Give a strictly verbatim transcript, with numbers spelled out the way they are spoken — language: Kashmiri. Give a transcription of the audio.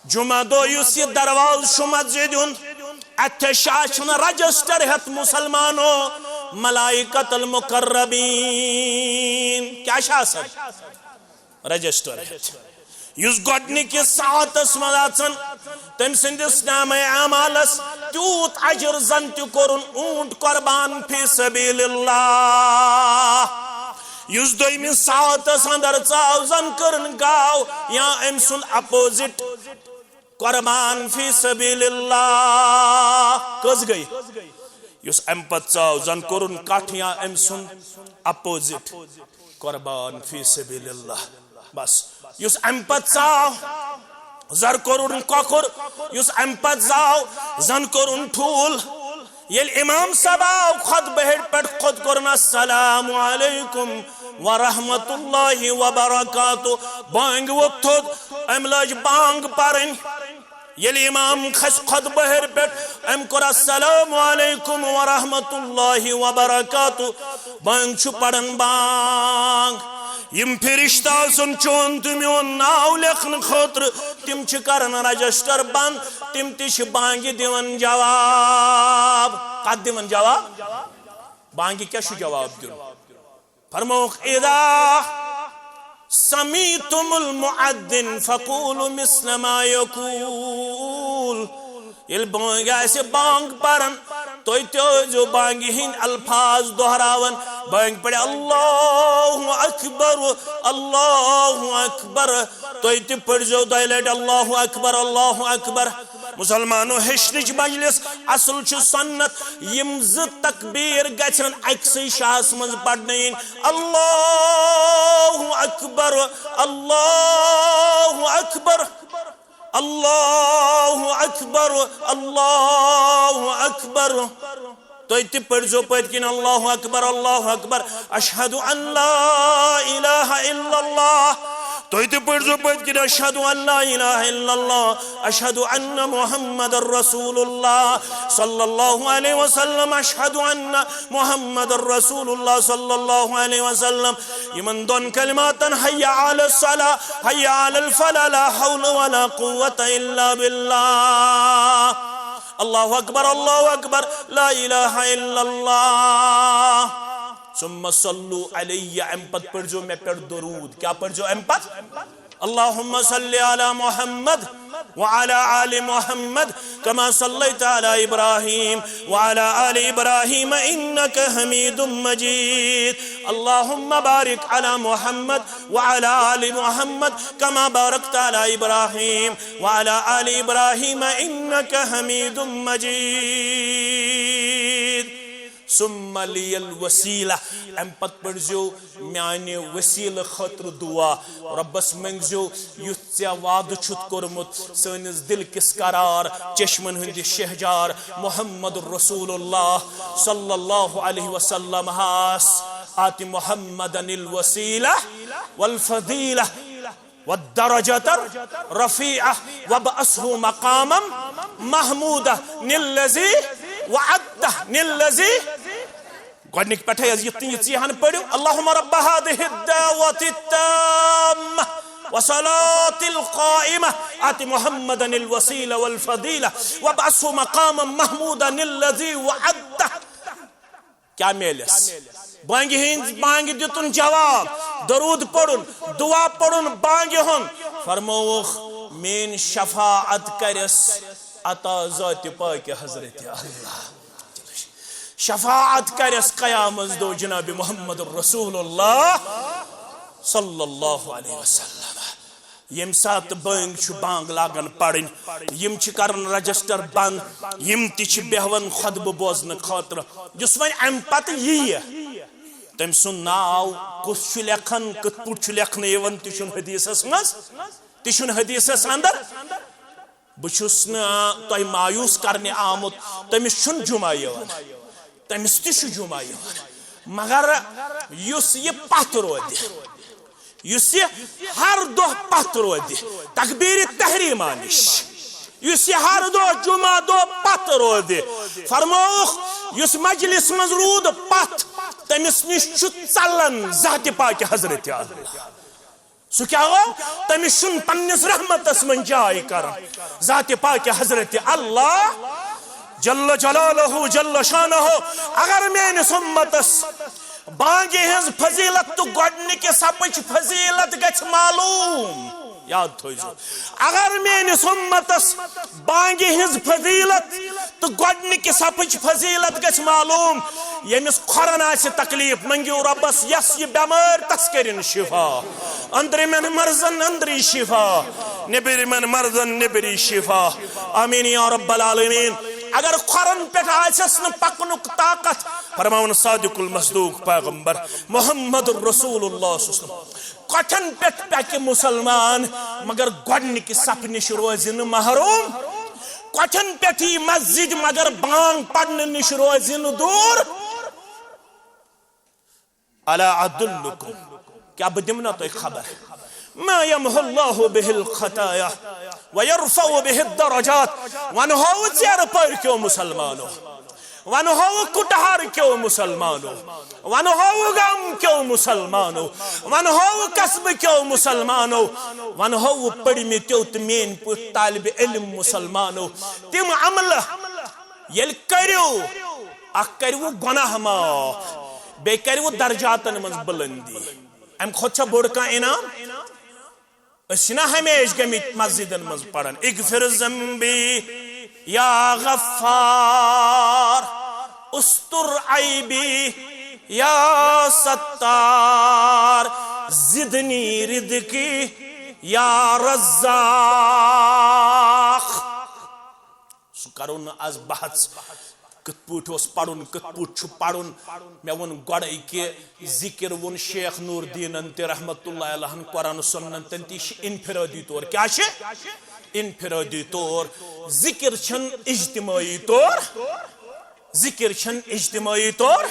جمعہ دۄہ یُس یہِ دروازٕ چھُ مسجدِ ہُنٛد، اَتہِ چھِ آسان رجسٹر ہٮ۪تھ مسلمانو، ملائکۃ المقربین۔ کیٛاہ چھِ آسان؟ رجسٹر ہٮ۪تھ۔ یُس گۄڈٕنِکِس ساعتس منٛز اژان، تٔمۍ سٕنٛدِس نامہ اعمالس تیوٗت اجر زن تہِ کوٚرُن اوٗنٹ قربان فی سبیل اللہ۔ یُس دوٚیمِس ساعتس اندر ژاو، زن کٔرٕن گاو یا أمۍ سُنٛد اپوزٹ قربان فی سبیل اللہ۔ کٔژ گٔے؟ یُس اَمہِ پتہٕ ژاو، زن کوٚرُن کٹھ یا أمۍ سُنٛد اپوزٹ قربان فی سبیل اللہ۔ بس، یُس اَمہِ پتہٕ ژاو، زن کوٚرُن کۄکُر، یُس اَمہِ پتہٕ زاو، زن کوٚرُن ٹھوٗل۔ ییٚلہِ امام صٲب آو خطبہٕ ہیٚرِ پٮ۪ٹھ، خود کوٚرُن السلام علیکم ورحمۃ اللہ وبرکاتہ، بانگہِ ووٚتھ تھوٚد، أمۍ لٲج بانگ پرٕنۍ۔ ییٚلہِ امام کھسہِ خطبہٕ ہیٚرِ پٮ۪ٹھ، أمۍ کوٚر السلام علیکم ورحمۃ اللہ وبرکاتہ، بانگ چھُ پران بانگ۔ یِم فرشتہٕ آسن چون تہٕ میون ناو لیکھنہٕ خٲطرٕ، تِم چھِ کران رجسٹر بند، تِم تہِ چھِ بانگہِ دِوان جواب۔ کتھ دِوان جواب؟ بانگہِ کیٛاہ چھُ جواب دیُن؟ فرمووُکھ، اذا سمعتم المؤذن فقولوا مثل ما یقول۔ ییٚلہِ بانگ آسہِ بانگ پران، تُہۍ تہِ ٲسۍزیو بانگہِ ہٕنٛدۍ الفاظ دۄہراوان۔ بانگ پرِ، اللہ اکبر، اللہ اکبر۔ تُہۍ تہِ پٔرۍزیو دۄیہِ لٹہِ، اللہ اکبر، اللہ اکبر۔ مسلمانو، ہیٚچھنٕچ مجلس اصل چھُ سنت۔ یِم زٕ تکبیر گژھن اکسٕے شاہس منٛز پرنہٕ یِنۍ۔ اللہ اکبر، اللہ اکبر، اللہ اکبر، اللہ اکبر۔ تُہۍ تہِ پٔرۍزیو پٔتۍ کِنۍ، اللہ اکبر، اللہ اکبر، اشہد ان لا الہ الا اللہ۔ تُہۍ تہِ پٔرۍزیو پٔتۍ کِنۍ، اشہد ان لا الہ الا اللہ، اشہد ان محمد رسول اللہ، صلی اللہ علیہ وسلم، اشہد ان محمد رسول اللہ، صلی اللہ علیہ وسلم۔ یِمن دۄن کلماتن، حی علی الصلاۃ، حی علی الفلاح، لا حول ولا قوۃ الا باللہ۔ اللہ اکبر، اللہ اکبر، لا الہ الا اللہ۔ ثم صلوا علی، امہِ پتہٕ پٔرۍزیو مےٚ پٮ۪ٹھ درود۔ کیٛاہ پٔرۍزیو امہِ پتہٕ؟ اللهم صل على محمد وعلى آل محمد كما صليت على إبراهيم وعلى آل إبراهيم إنك حميد مجيد. اللهم بارك على محمد وعلى آل محمد كما باركت على إبراهيم وعلى آل إبراهيم إنك حميد مجيد. ثم لي الوسيلة، امہِ پتہٕ پٔرۍزیو میانہِ وسیلہٕ خٲطرٕ دعا۔ رۄبس منٛگزیو یُتھ ژےٚ وعدٕ چھُتھ کوٚرمُت سٲنِس دِل کِس قرار، چشمن ہٕنٛدِ شہجار محمد رسول اللہ صلی اللہ علیہ وسلم ہس۔ آت محمدا الوسیلہ والفضیلہ والدرجة الرفيعة وابعثه مقاما محمودا الذي وعدته الذي۔ گۄڈنِکۍ پٮ۪ٹھے حظ یہِ، یہِ ژیٖہان پٔرِو، اللهم رب هذه الدعوة التامة والصلاة القائمة آت محمدا الوسيلة والفضيلة وابعثه مقاما محمودا الذي وعدته۔ کیٛاہ میلٮ۪س؟ بانگہِ ہٕنٛز، بانگہِ دِتُن جواب، درود پرُن، دعا پرُن بانگہِ ہُنٛد۔ فرمووُکھ، میٲنۍ شفاعت کرٮ۪س عطا ذاتِ پاکہِ حضرت اللہ۔ شفاعت کرٮ۪س قیامت دۄہ جناب محمد رسول اللہ صلی اللہ علیہ وسلم۔ ییٚمہِ ساتہٕ بٲنگ چھُ بانگ لاگان پرٕنۍ، یِم چھِ کران رجسٹر بند، یِم تہِ چھِ بیہوان خطبہٕ بوزنہٕ خٲطرٕ۔ یُس وۄنۍ امہِ پتہٕ یِیہِ، تٔمۍ سُنٛد ناو کُس چھُ لیکھان، کِتھ پٲٹھۍ چھُ لیکھنہٕ یِوان، تہِ چھُنہٕ حدیثس منٛز، تہِ چھُنہٕ حدیثس اندر۔ بہٕ چھُس نہٕ تۄہہِ مایوس کرنہِ آمُت، تٔمِس چھُنہٕ جمعہ یِوان، تٔمِس تہِ چھُ جمعہ یِوان، مگر یُس یہِ پتھ روزِ، یُس یہِ ہر دۄہ پتھ روزِ تکبیرِ تحریمہ نِش، یُس یہِ ہر دۄہ جمعہ دۄہ پتھ روزِ، فرمووُکھ، یُس مجلس منٛز روٗد پتھ، تٔمِس نِش چھُ ژلان ذاتِ پاکہِ حضرت اللہ۔ سُہ کیٛاہ گوٚو؟ تٔمِس چھُنہٕ پننِس رحمتس منٛز جاے کران۔ ذاتِ پاکِ حضرت اللہ جل جلالہ جل شانہ، اگر میٲنِس اُمتس بانگہِ ہٕنٛز فضیلت تہٕ گۄڈنِکہِ صفٕچ فضیلت گژھِ معلوم، یاد تھٲیزیو، اگر میٲنِس اُمتس بانگہِ ہٕنٛز فضیلت تہٕ گۄڈنِکہِ صفٕچ فضیلت گژھِ معلوم، ییٚمِس کھۄرن آسہِ تکلیف، منگیو رۄبس یس یہِ بٮ۪مٲرۍ تس کٔرِن شفا، أنٛدرِمٮ۪ن مرضن أنٛدری شفا، نیٚبرِمٮ۪ن مرضن نیٚبری شفا۔ آمین یا رب العالمین۔ اگر کھۄرن پٮ۪ٹھ آسٮ۪س نہٕ پکنُک طاقت، فرماوُن صادق المصدوق پیغمبر محمد رسول اللہ صلی اللہ علیہ وسلم، کۄٹھٮ۪ن پٮ۪ٹھ پکہِ مسلمان، مگر گۄڈنِکہِ صفہٕ نِش روزِ نہٕ محروم، کۄٹھٮ۪ن پٮ۪ٹھ یی مسجد مگر بانگ پرنہٕ نِش روزِ نہٕ دوٗر۔ الا ادلکم، کیا بہٕ دِمہٕ نا تۄہہِ خبر؟ ما یمحو اللہ بہ الخطایا ویرفع بہ الدرجات۔ ونہو ژیرٕ پٔرۍ کیو مسلمانو، ونہو کٹہر کیو مسلمانو، ونہو گام کیو مسلمانو، ونہو قصبہٕ کیو مسلمانو، ونہو پٔرمٕتیو تہٕ میٲنۍ پٲٹھۍ طالب علم مسلمانو، تِم عملہٕ ییٚلہِ کٔرِو، اکھ کٔرِو گۄناہ معاف، بیٚیہِ کٔرِو درجاتن منٛز بلندی۔ امہِ کھۄتہٕ چھا بوٚڑ کانٛہہ انعام؟ أسۍ چھِنہ ہمیشہِ گٔمٕتۍ مسجدن منٛز پران، اغفر ذنبی یا غفار، استر عیبی یا ستار، زدنی رزقی یا رزاق۔ سُہ کرو نہٕ از بحث، کِتھ پٲٹھۍ اوس پرُن، کِتھ پٲٹھۍ چھُ پرُن۔ مےٚ ووٚن گۄڈے کہِ ذکر ووٚن شیخ نور دیٖنن تہِ رحمت اللہ علیہن، قرآن و سنتن تہِ، یہِ چھِ انفرادی طور۔ کیٛاہ چھِ؟ انفرادی طور۔ ذکر چھَنہٕ اجتماعی طور، ذکر چھَنہٕ اجتماعی طور۔